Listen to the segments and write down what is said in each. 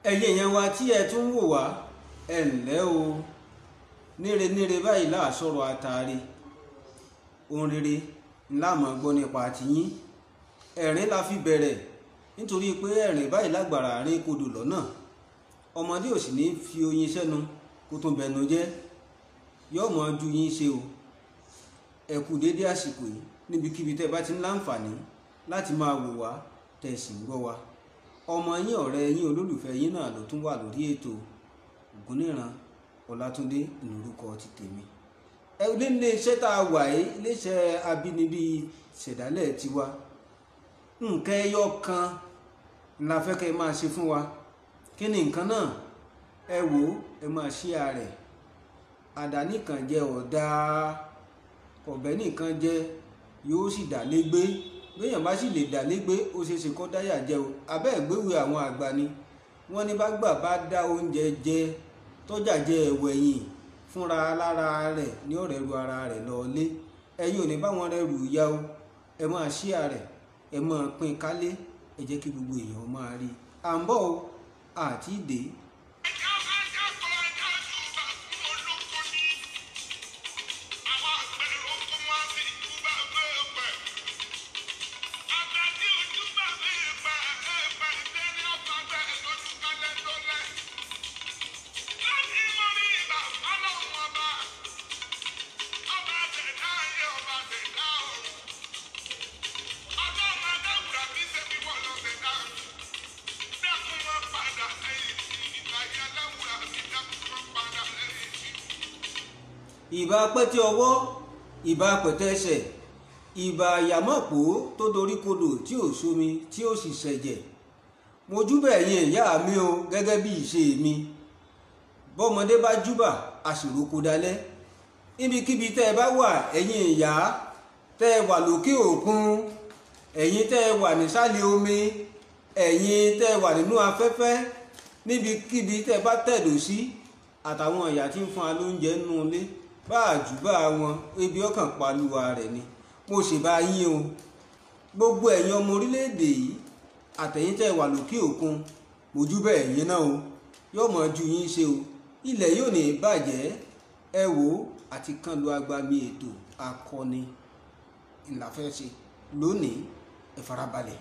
Ẹ̀yin èèyàn wa tí ẹ tún wò wá, ẹ ǹlẹ́ o. Níre níre báyìí là sọ̀rọ̀ àtàrí. Ohun rere ńlá mọ̀ gbọ́ nípa tiyín. Ẹ̀rín la fi bẹ̀rẹ̀ nítorí pé ẹ̀rín báyìí lágbára àárín kodò lọ́nà. Ọmọdé ò sì ní fi oyin sẹ́nu kó tún bẹnu jẹ́. Yóò mọ ju yín ṣe o. Ẹ kú dédé àsìkò yìí níbikíbi tẹ́ bá ti ń láǹfààní láti máa wò wá tẹ́ sì ń gbọ́ wa. Ọmọ yín, ọ̀rẹ́ yín, olólùfẹ́ yín náà ló tún wà lórí ètò. Ògúnníran Ọlátúndé lórúkọ ti tèmi. Ẹ nílé iṣẹ́ tá a wà yìí, iléeṣẹ́ abínibí ṣẹ̀dálẹ̀ tiwa. Nǹkan ẹyọ kan la fẹ́ kẹ́ ẹ máa ṣe fún wa. Kí ni nǹkan náà? Ẹ wò ó, ẹ máa share rẹ̀. Àdáni kan jẹ ọ̀dà, ọ̀bẹ nìkan jẹ yóò sì dà légbé. Béèyàn bá sì lè dà légbé, ó ṣeé ṣe kó dáyà jẹ o. Abẹ́ ìgbéwèé àwọn àgbà ni. Wọ́n ní bá gbà bá dá oúnjẹ jẹ, tọ́jà jẹ ẹ̀wẹ̀yìn fúnra lára rẹ̀ ní ọ̀rẹ́ ru ara rẹ̀ lọ́lé. Ẹ̀yin ò ní bá wọn rẹrù ìyá o. Ẹ máa share rẹ̀, ẹ máa pín kálé, ẹ jẹ́ kí gbogbo èèyàn máa rí. À ń bọ̀ o, àti dé. Ìbà pẹ́tẹ́ ọwọ́, ìbà pẹ̀tẹ́ ẹsẹ̀, ìbà àyàmọ̀pó tó dorí kodò tí ò sómi tí ò sì ṣẹ̀jẹ̀. Mo júbà ẹ̀yin ìyá mi o gẹ́gẹ́ bí ìṣe mi. Bọ́mọdé bá júbà, a sì roko dalẹ̀. Níbikíbi tẹ́ ẹ bá wà, ẹ̀yin ìyá tẹ́ ẹ wà lókè òkun, ẹ̀yin tẹ́ ẹ wà nísàlẹ̀ omi, ẹ̀yin tẹ́ ẹ wà nínú afẹ́fẹ́, níbikíbi tẹ́ ẹ bá tẹ̀dó sí, àtàwọn ìyá tí ń fún wa lóúnjẹ nínú ilé, bá àjùbá wọn, ebi ọkàn paluwa rẹ̀ ni. Mo sì bá yín o. Gbogbo ẹ̀yin ọmọ orílẹ̀-èdè yìí, àtẹ̀yin tẹ́ wà lókè òkun, mo júbà ẹ̀yin náà o. Yóò mọ ju yín ṣe o. Ilẹ̀ yóò ní bàjẹ́. Ẹ wò ó, àti kán lu agbami ètò akọni ńlá fẹ́ ṣe lónìí. Ẹ farabalẹ̀.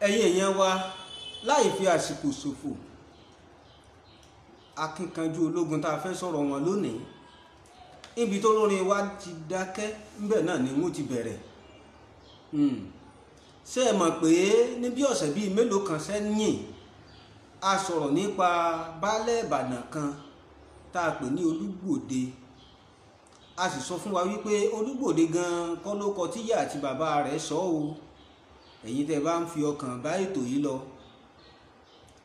Ẹ̀yin èèyàn wa, láì fi àsìkò ṣòfò, akínkanjú ológun tá a fẹ́ sọ̀rọ̀ wọn lónìí. Níbi tó lórin wa ti dákẹ́ ńbẹ̀ náà ni wọ́n ti bẹ̀rẹ̀. Ṣé ẹ mọ̀ pé ní bí ọ̀sẹ̀ bíi mélòó kan sẹ́yìn, a sọ̀rọ̀ nípa baálẹ̀ Ìbàdàn kan tá a pè ní Olúgbòde. A sì sọ fún wa wípé Olúgbòde gan-an kọ́ ló kọ tíyà àti bàbá rẹ̀ sọ o. Ẹ̀yin tẹ́ bá ń fi ọkàn bá ètò yìí lọ,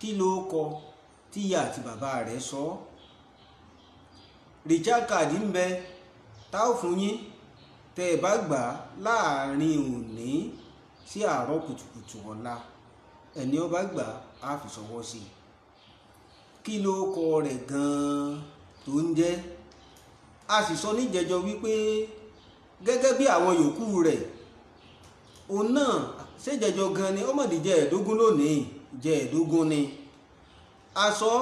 kí ló kọ tíyà àti bàbá rẹ̀ sọ? Richard card ń bẹ tá ò fún yín tẹ́ ẹ bá gbà láàrin òní sí àárọ̀ kùtùkùtù ọ̀la. Ẹni ó bá gbà á fi ṣọwọ́ sí i. Kí ló kọ rẹ̀ gan-an tó ń jẹ́? A sì sọ níjẹjọ wípé gẹ́gẹ́ bí àwọn yòókù rẹ̀, òun náà ṣèjẹjọ gan ni ọmọdé jẹ́ ẹ̀ẹ́dógún lónìí, jẹ́ ẹ̀ẹ́dógún ni. A sọ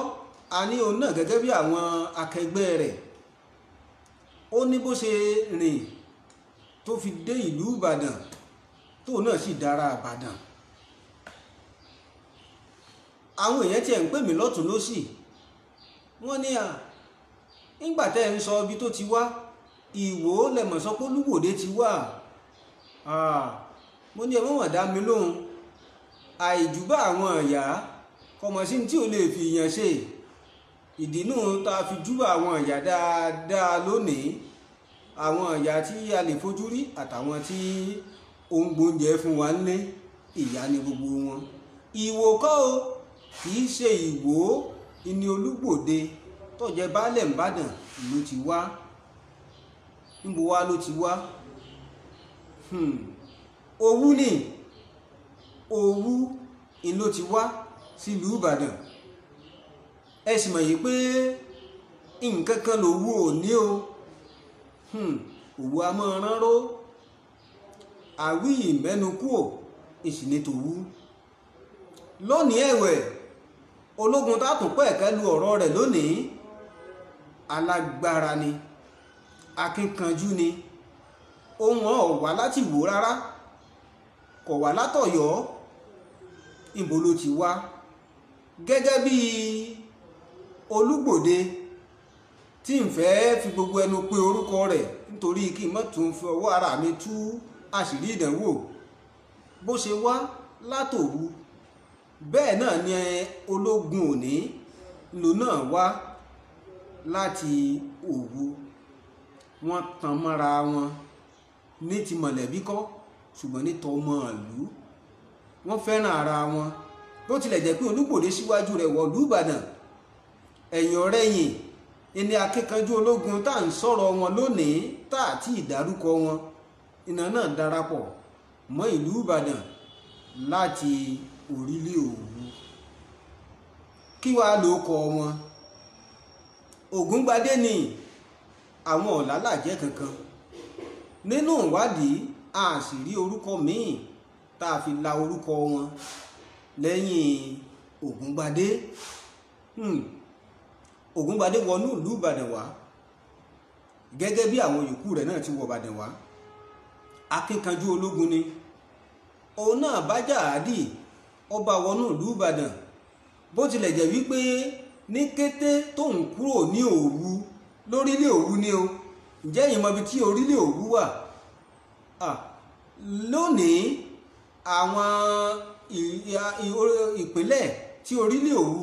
a ní òun náà gẹ́gẹ́ bí àwọn akẹgbẹ́ rẹ̀. Ó ní bó ṣe rìn tó fi dé ìlú Ìbàdàn, tóun náà sì dára Ìbàdàn. Àwọn èèyàn tiẹ̀ ń pè mí lọ́tùn lósì. Wọ́n ní à, nígbà tẹ́ ẹ ń sọ ibi tó ti wá, Ìwó lẹ̀mọ̀ sọ pé Olúgbòde ti wá. Mo ní ẹ mọ̀mọ̀ dá mi lóhùn. Àìjúbà àwọn ìyá kọmọ sí tí ò lè fi yàn ṣe. Ìdínú tá a fi júbà àwọn ìyá dáadáa lónìí. Àwọn ìyá tí a lè fojú rí àtàwọn tí ó ń gbóúnjẹ fún wa nílé, ìyá ni gbogbo wọn. Ìwó kọ́ o, kì í ṣe Ìwó. Ìní Olúgbòde tó jẹ́ baálẹ̀ Ìbàdàn ló ti wá. Níbo wá ló ti wá? Òwu ni, Òwu ni ló ti wá sílùú Ìbàdàn. Ẹ sì mọ̀ yìí pé nǹkan kan lòwu ò ní o. Òwu a máa ránró, àwí ìmẹ́nu kúò ìsìn ní tòwú. Lónìí ẹ̀wẹ̀, ológun tá tún pẹ̀kẹ́ lu ọ̀rọ̀ rẹ̀ lónìí, alágbára ni, akínkanjú ni, ohun ọ̀ wá láti wò rárá, kò wá látọ̀yọ́. Níbo ló ti wá? Gẹ́gẹ́ bí Olúgbòde tí ń fẹ́ fi gbogbo ẹnu pé orúkọ rẹ̀ nítorí kí n má tún fi ọwọ́ ara mi tú àṣírí ìdánwò. Bó ṣe wá látòwu, bẹ́ẹ̀ náà ni ológun òní ló náà wá láti Òwu. Wọ́n tan mọ́ra wọn ní ti mọ̀lẹ́bí kọ́, ṣùgbọ́n ní tọmọ ìlú. Wọ́n fẹ́ràn ara wọn. Bó tilẹ̀ jẹ́ pé Olúgbòde síwájú rẹ̀ wọ̀lú Ìbàdàn, ẹ̀yìn ọ̀rẹ̀yìn ẹni akíkanjú ológun tá à ń sọ̀rọ̀ wọn lónìí tá àti ìdárúkọ wọn, iná náà darapọ̀ mọ́ ìlú Ìbàdàn láti orílẹ̀ Òwu. Kí wàá ló kọ wọn? Ògúngbadé ni, àwọn ọ̀làlàjẹ́ kankan. Nínú ìwádìí, a sì rí orúkọ míì tá a fi la orúkọ wọn lẹ́yìn Ògúngbadé. Ògúngbadé wọnú ìlú Ìbàdàn wá gẹ́gẹ́ bí àwọn yòókù rẹ̀ náà ti wọ Ìbàdàn wá. Akínkanjú ológun ni òun náà bá jàádì, ọba wọnú ìlú Ìbàdàn. Bó tilẹ̀ jẹ́ wípé ní kété tóun kúrò ní Òwu, lórílẹ̀ Òwu ni o. Ǹjẹ́ ẹ̀yin mọ ibi tí orílẹ̀ Òwu wà? Lónìí àwọn ìpínlẹ̀ tí orílẹ̀ Òwu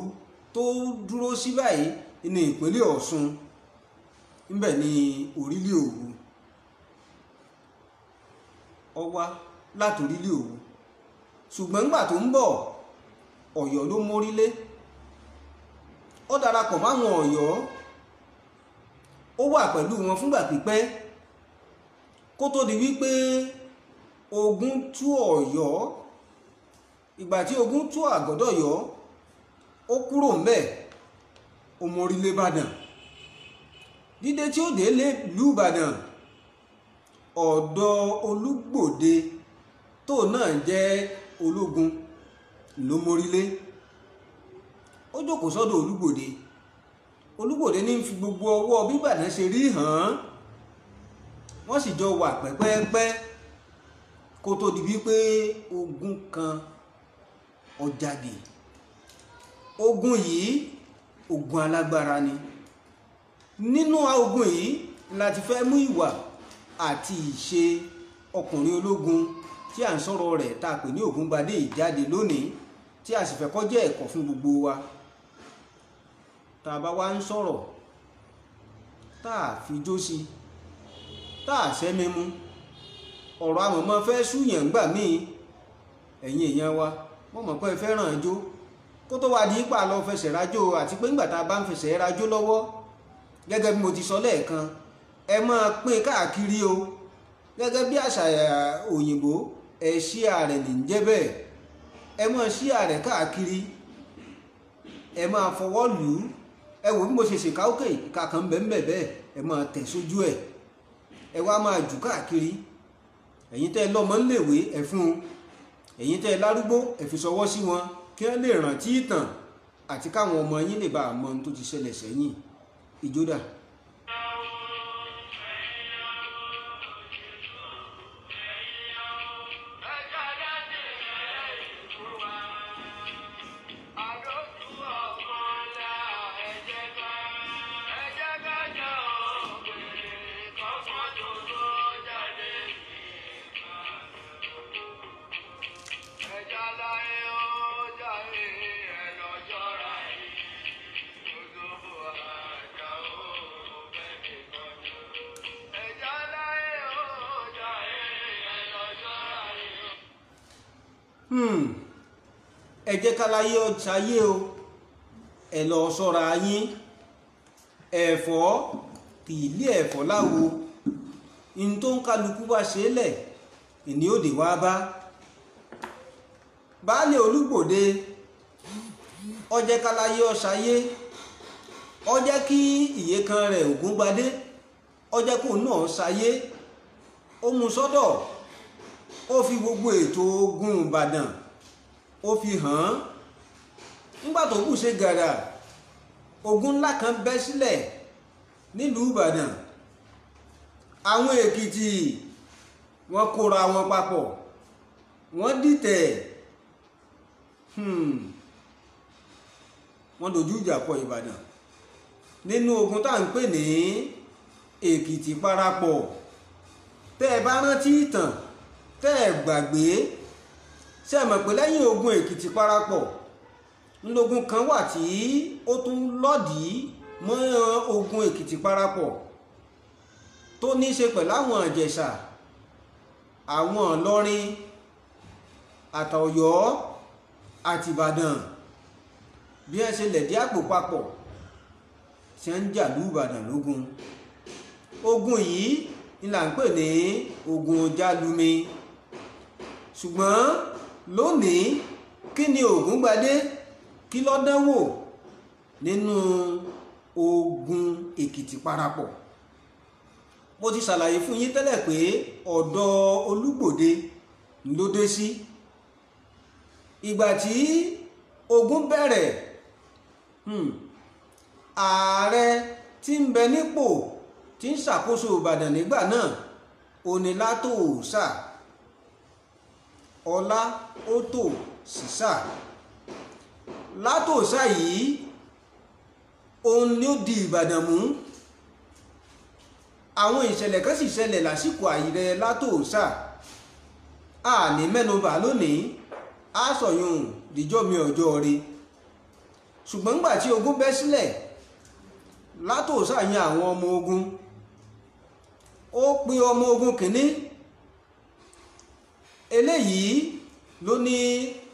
tó dúró sí báyìí ní ìpínlẹ̀ Ọ̀ṣun. Ńbẹ̀ ni orílẹ̀ Òwu ó wá láti orílẹ̀ Òwu. Ṣùgbọ́n ńgbà tó ń bọ̀, Ọ̀yọ́ ló mórílé. Ó darapọ̀ máwọn Ọ̀yọ́, ó wà pẹ̀lú wọn fúngbà pípẹ́ kó tó di wípé ogun tú Ọ̀yọ́. Ìgbà tí ogun tú Àgọ́dọ̀yọ́, ó kúrò ńbẹ̀, ó mórílé Ìbàdàn. Dídé tí ó dé ìlú Ìbàdàn, ọ̀dọ̀ Olúgbòde tó náà jẹ́ ológun ló mórílé. Ó jókòó sọ́dọ̀ Olúgbòde. Olúgbòde ní fi gbogbo ọwọ́ bí Ìbàdàn ṣe rí hàn án. Wọ́n sì jọ wà pẹ́pẹ́pẹ́ kó tó di wípé ogun kan ó jáde. Ogun yìí, ogun alágbára ni. Nínú ogun yìí la ti fẹ́ mú ìwà àti ìṣe ọkùnrin ológun tí à ń sọ̀rọ̀ rẹ̀ tá a pè ní Ògúngbadé ìjáde lónìí, tí a sì fẹ́ kó jẹ́ ẹ̀kọ́ fún gbogbo wa. Tá a bá wá ń sọ̀rọ̀, tá a fi jó sí, tá a sẹ́mi mú, ọ̀rọ̀ àmọ̀mọ́ fẹ́ súyàn ńgbà míì. Ẹ̀yin èèyàn wa, mo mọ̀ pé ẹ fẹ́ràn ijó. Kó tó wá di ipa lọ fẹsẹ̀ rájò, àti pé ńgbà tá a bá ń fẹsẹ̀ rájò lọ́wọ́, gẹ́gẹ́ bí mo ti sọ lẹ́ẹ̀kan, ẹ máa pín káàkiri o. Gẹ́gẹ́ bí àṣà òyìnbó, ẹ ṣíà rẹ̀ ní jẹ́ bẹ́ẹ̀. Ẹ máa ṣíà rẹ̀ káàkiri, ẹ máa fọwọ́ lù ú. Ẹ wò bí mo ṣe ṣèkà òkè, ìka kan bẹ́ẹ̀ bẹ́ẹ̀, ẹ máa tẹ̀ sójú ẹ̀, ẹ wá máa jù káàkiri. Ẹ̀yin tẹ́ ẹ lọ́mọ ńléèwé, ẹ fún un. Ẹ̀yin tẹ́ ẹ lárúgbó, ẹ fi ṣọwọ́ sí wọn kí wọ́n lè rántí ìtàn àti káwọn ọmọ yín lè bá a mọ ohun tó ti ṣẹlẹ̀ sẹ́yìn. Ìjó dà. Ẹ jẹ́ ká láyé ọ̀ṣayé o. Ẹ lọ ṣọ́ra yín. Ẹ̀fọ́ kì í lé ẹ̀fọ́ láwo. Ní tó ń kálukú bá ṣe lẹ̀ ìní òde wá bá. Baálé Olúgbòde ó jẹ́ káláyé ọ̀ṣayé, ó jẹ́ kí ìyèkan rẹ̀ Ògúngbadé, ó jẹ́ kó náà ṣayé, ó mú sọ́dọ̀, ó fi gbogbo ètò ogun Ìbàdàn ó fi hàn án. Nígbà tó kù ṣe gàrà, ogun ńlá kan bẹ́ sílẹ̀ nílùú Ìbàdàn. Àwọn Èkìtì wọ́n kóra wọn papọ̀, wọ́n dìtẹ̀, wọ́n dojú ìjà kọ Ìbàdàn nínú ogun tá à ń pè ní Èkìtì parapọ̀. Tẹ́ ẹ bá rántí ìtàn, tẹ́ ẹ gbàgbé, ṣé ẹ mọ̀ pé lẹ́yìn ogun Èkìtì parapọ̀ ńlógun kan wà tí ó tún lọ́dìí mọ́ ogun Èkìtì parapọ̀ tó ní í ṣe pẹ̀lú àwọn Ìjẹ̀ṣà, àwọn Ìlọrin àtọ̀yọ́ àti Ìbàdàn. Bí wọ́n ṣe lẹ̀dí àpò papọ̀ tí wọ́n ń jà lú Ìbàdàn lógun. Ogun yìí ni là ń pè ní ogun Jálumi. Ṣùgbọ́n lónìí, kí ni Ògúngbadé kí ló dánwò nínú ogun Èkìtì parapọ̀? Mo ti ṣàlàyé fún yín tẹ́lẹ̀ pé ọ̀dọ̀ Olúgbòde ló dé sí. Ìgbà tí ogun bẹ̀rẹ̀, ààrẹ tí ń bẹ nípò tí ń ṣàkóso Ìbàdàn nígbà náà òní Látòósà, Ọlá Ótò Sísà. Látòósà yìí òun ni ó di Ìbàdàn mú. Àwọn ìṣẹ̀lẹ̀ kan sì ṣẹlẹ̀ lásìkò àìrẹ Látòósà, a ní mẹ́nubà lónìí, a sọ̀yún dìjọ́ mi ọjọ́ rí. Ṣùgbọ́n nígbà tí ogun bẹ́ sílẹ̀, Látòósà yan àwọn ọmọ ogun. Ó pe ọmọ ogun kìíní, eléyìí ló ní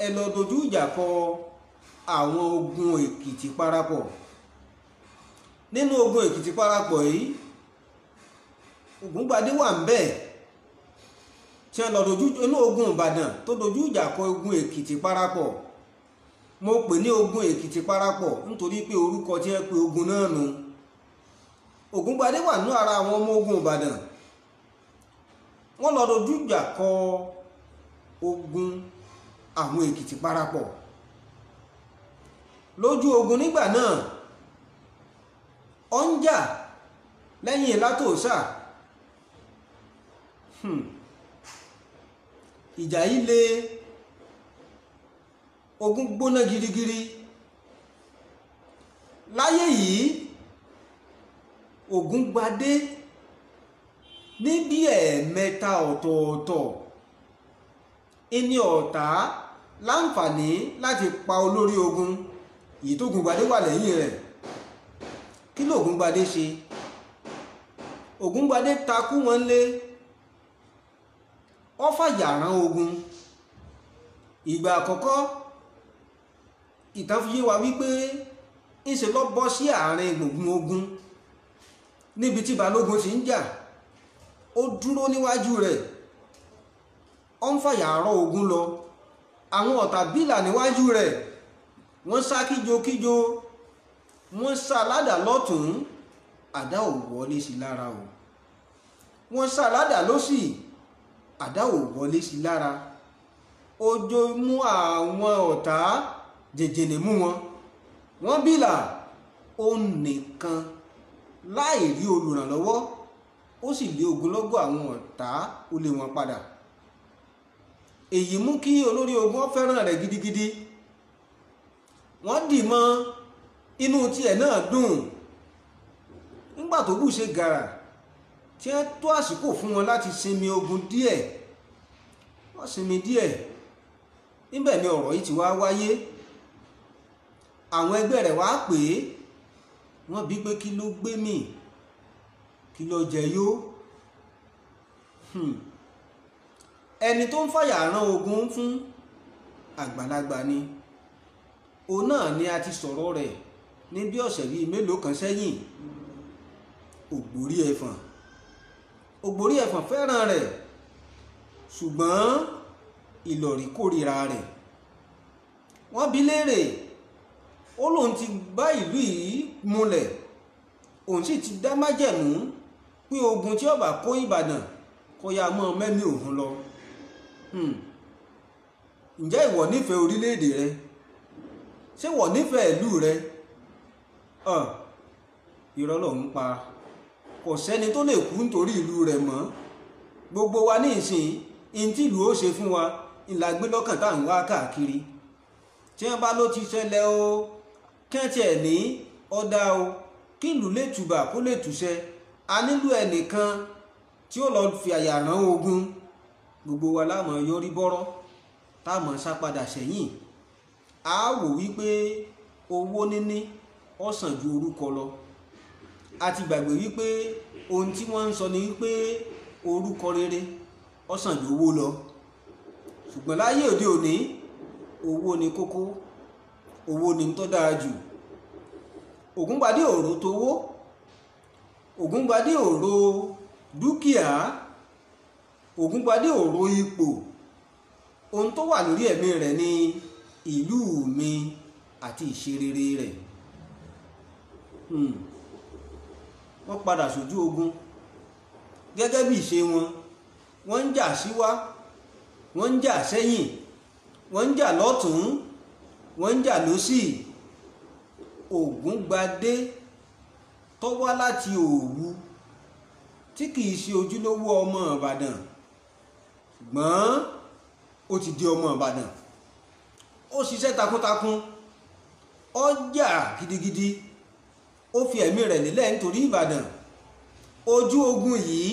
ẹ lọ dojú ìjà kọ àwọn ogun Èkìtì parapọ̀. Nínú ogun Èkìtì parapọ̀ yìí, Ògúngbadé wà ń bẹ̀ tí wọ́n lọ dojú inú ogun Ìbàdàn tó dojú ìjà kọ ogun Èkìtì parapọ̀. Mo pè ní ogun Èkìtì parapọ̀ nítorí pé orúkọ tí wọ́n pe ogun náà nù. Ògúngbadé wà nínú ara àwọn ọmọ ogun Ìbàdàn. Wọ́n lọ dojú ìjà kọ ogun àwọn Èkìtì parapọ̀. Lójú ogun nígbà náà, ó ń jà lẹ́yìn Látòósà. Ìjà yìí le, ogun gbóná girigiri. Láyé yìí, Ògúngbadé ní bí ẹ̀ẹ̀mẹ́ta ọ̀tọ̀ọ̀tọ̀ ìní ọ̀tá láǹfààní láti pa olórí ogun yìí tó Ògúngbadé wà lẹ́yìn rẹ̀. Kí ló Ògúngbadé ṣe? Ògúngbadé takú wọn lé, ó fàyà rán ogun. Ìgbà àkọ́kọ́, ìtàn fi yé wa wípé ńṣe ló bọ́ sí àárín gbùngbùn ogun níbi tí Balógun ti ń jà. Ó dúró níwájú rẹ̀, ó ń fàyà rán ogun lọ. Àwọn ọ̀tá bílà níwájú rẹ̀, wọ́n sá kíjokíjo, wọ́n sá ládàá lọ́tùn, àdá ò wọlé sí lára o. Wọ́n sá ládàá lósì, àdá ò wọlé sí lára. Ojo mú àwọn ọ̀tá jẹjẹrẹ mú wọn, wọ́n bílà, ó nìkan láì rí olùrànlọ́wọ́, ó sì lé ogunlọ́gọ̀ àwọn ọ̀tá, ó lé wọn padà. Èyí mú kí olórí ogun fẹ́ràn rẹ̀ gidigidi. Wọ́n dì mọ́, inú tiẹ̀ náà dùn. Nígbà tó bù ṣe gàrà tí wọ́n tó àsìkò fún wọn láti sinmi ogun díẹ̀, wọ́n sinmi díẹ̀. Níbẹ̀ ni ọ̀rọ̀ yìí ti wá wáyé. Àwọn ẹgbẹ́ rẹ̀ wá pè é, wọ́n bí pé kí ló gbé mì, kí ló jẹ yó. Ẹni tó ń fàyà rán ogun fún àgbàlagbà ni, òun náà ni a ti sọ̀rọ̀ rẹ̀ ní bí ọ̀sẹ̀ bíi mélòó kan sẹ́yìn. Ògbórí Ẹ̀fọ̀n, Ògbórí Ẹ̀fọ̀n fẹ́ràn rẹ̀, ṣùgbọ́n Ìlọ̀rí kórìíra rẹ̀. Wọ́n bi léèrè, ó lóun ti bá ìlú yìí múlẹ̀, òun sì ti dá májẹ̀mú pé ogun tí ó bá kó Ìbàdàn kó yá mọ́ mẹ́mí òun lọ. Ǹjẹ́ ìwọ nífẹ̀ẹ́ orílẹ̀-èdè rẹ? Ṣé ìwọ nífẹ̀ẹ́ ìlú rẹ? Irọ́ ló ń pa. Kò sẹ́ni tó lè kú nítorí ìlú rẹ̀ mọ́. Gbogbo wa ní ìsìn, ihun tí ìlú ó ṣe fún wa ìlà gbé lọ́kàn tá à ń wá káàkiri. Tí wọ́n bá ló ti ṣẹlẹ̀ o, kí wọ́n tiẹ̀ ní ọ̀dà o, kí ìlú lè tùbà kó lè túṣẹ. A nílò ẹnìkan tí ó lọ fi àyà rán ogun. Gbogbo wa la máa yọrí bọ́rọ́, tá a máa sá padà sẹ́yìn. A wò wípé owó níní ó sàn ju orúkọ lọ. A ti gbàgbé wípé ohun tí wọ́n ń sọ ni wípé orúkọ rere ó sàn ju owó lọ. Ṣùgbọ́n láyé òde òní, owó ni kókó, owó ni tó dáa jù. Ògúngbadé ò rò towó, Ògúngbadé ò rò dúkìá, Ògúngbadé ò rò ipò. Ohun tó wà lórí ẹ̀mí rẹ̀ ni ìlú mi àti ìṣerere rẹ̀. Wọ́n padà sójú ogun gẹ́gẹ́ bí ìṣe wọn. Wọ́n ń jà síwá, wọ́n ń jà sẹ́yìn, wọ́n ń jà lọ́tùn, wọ́n ń jà lósì. Ògúngbadé tó wá láti Òwu tí kìí ṣe ojúlówó ọmọ Ìbàdàn, ṣùgbọ́n ó ti di ọmọ Ìbàdàn. Ó ṣiṣẹ́ takuntakun, ó jà gidigidi, ó fi ẹ̀mí rẹ̀ lélẹ̀ nítorí Ìbàdàn. Ojú ogun yìí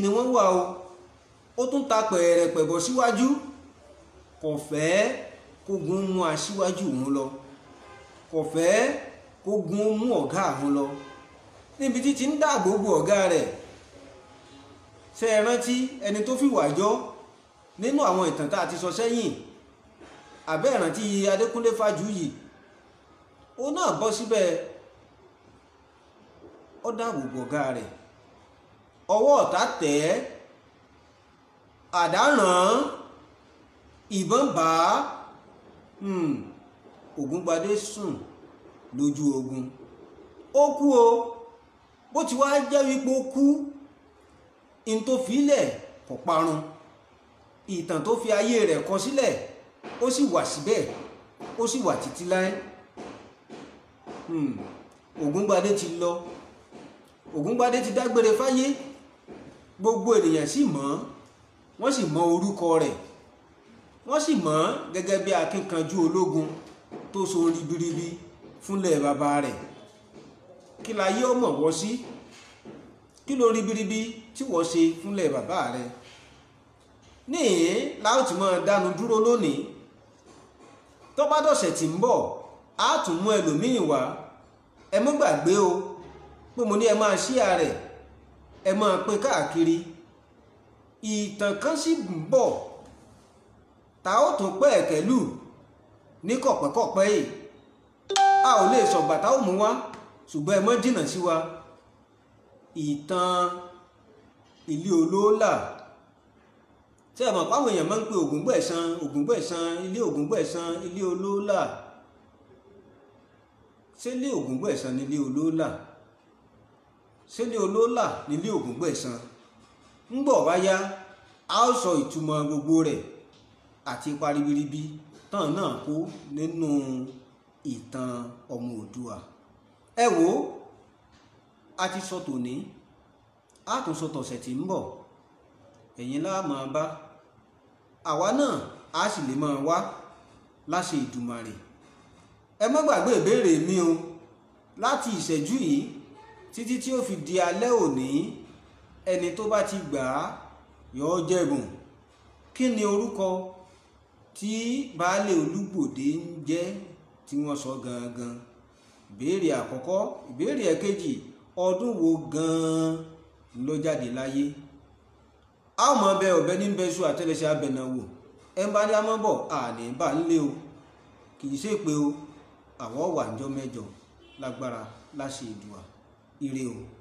ni wọ́n wà o. Ó tún ta pẹ̀rẹ̀pẹ̀ bọ̀ síwájú. Kò fẹ́ kógun mú aṣíwájú òun lọ, kò fẹ́ kógun mú ọ̀gá òun lọ. Níbi tí ti ń dáàbò bo ọ̀gá rẹ̀. Ṣé ẹ rántí ẹni tó fìwà jọ nínú àwọn ìtàn tá a ti sọ sẹ́yìn? Àbẹ́ ìrántí Adékúnlé Fájuyì? Ó náà bọ́ síbẹ̀, ó dáàbò bo ọ̀gá rẹ̀. Ọwọ́ ọ̀tá tẹ̀ ẹ́, àdá ràn án, ìbọn bá a. Ògúngbadé sùn lójú ogun, ó kú o. Bó ti wá jẹ́ wípé ó kú, in tó filẹ̀ kò parun. Ìtàn tó fi ayé rẹ̀ kọ sílẹ̀ ó sì wà síbẹ̀, ó sì wà títí láé. Ògúngbadé ti lọ, Ògúngbadé ti dágbére fáyé. Gbogbo ènìyàn sì mọ̀, wọ́n sì mọ orúkọ rẹ̀, wọ́n sì mọ̀ gẹ́gẹ́ bí akínkanjú ológun tó so ribiribi fúnlẹ̀ bàbá rẹ̀. Kí láyé ọmọ wọ́ sí? Kí ló ribiribi tí wọ́n ṣe fúnlẹ̀ bàbá rẹ̀? Níhìn láò tí máa dánu dúró lónìí. Tó bá dọ̀sẹ̀ tí ń bọ̀, á tún mú ẹlòmíì wá. Ẹ mọ́ gbàgbé o pé mo ní ẹ máa ṣíà rẹ̀, ẹ máa pín káàkiri. Ìtàn kan sì ń bọ̀ tá ó tún pẹ́ ẹ̀kẹ́lù ní kọ̀pẹ́kọ̀pẹ́ yìí. A ò lè sọ̀gbà tá ó mú wá, ṣùgbọ́n ẹ mọ́ jìnnà sí wa. Ìtàn ilé olóòlà. Ṣé ẹ mọ̀ páwọn èèyàn máa ń pe Ògúngbẹ̀san, Ògúngbẹ̀san, ilé Ògúngbẹ̀san, ilé olóòlà? Ṣé ilé Ògúngbẹ̀san ni ilé olóòlà? Ṣé ilé olóòlà ni ilé Ògúngbẹ̀san? Ń bọ̀ wá yá, a ó sọ ìtumọ̀ gbogbo rẹ̀ àti ipa ribiribi tán náà kó nínú ìtàn ọmọ Oòduà. Ẹ wò ó, a ti sọ tòní, a tún sọ tọ̀sẹ̀ tí ń bọ̀. Ẹ̀yin la máa bá, àwa náà a sì lè máa wá láṣẹ Ìdùmarè. Ẹ má gbàgbé ìbéèrè mi o. Láti ìṣẹ́jú yìí títí tí ó fi di alẹ́ òní, ẹni tó bá ti gbà á yóò jẹ̀bùn. Kí ni orúkọ tí baálé Olúgbòde ń jẹ́ tí wọ́n sọ gangan? Ìbéèrè àkọ́kọ́. Ìbéèrè ẹ̀kejì, ọdún wo gan-an ló jáde láyé? A ó mọ bẹ ọ̀bẹ ní bẹ́sù àtẹlẹsẹ̀ abẹ̀nàwò. Ẹ ń bá ní amọ́ bọ̀, àní bá ń lé o. Kì í ṣèpè o, àwọ̀ wà níjọ́ mẹ́jọ. Lágbára láṣẹ Èdùà. Ire o.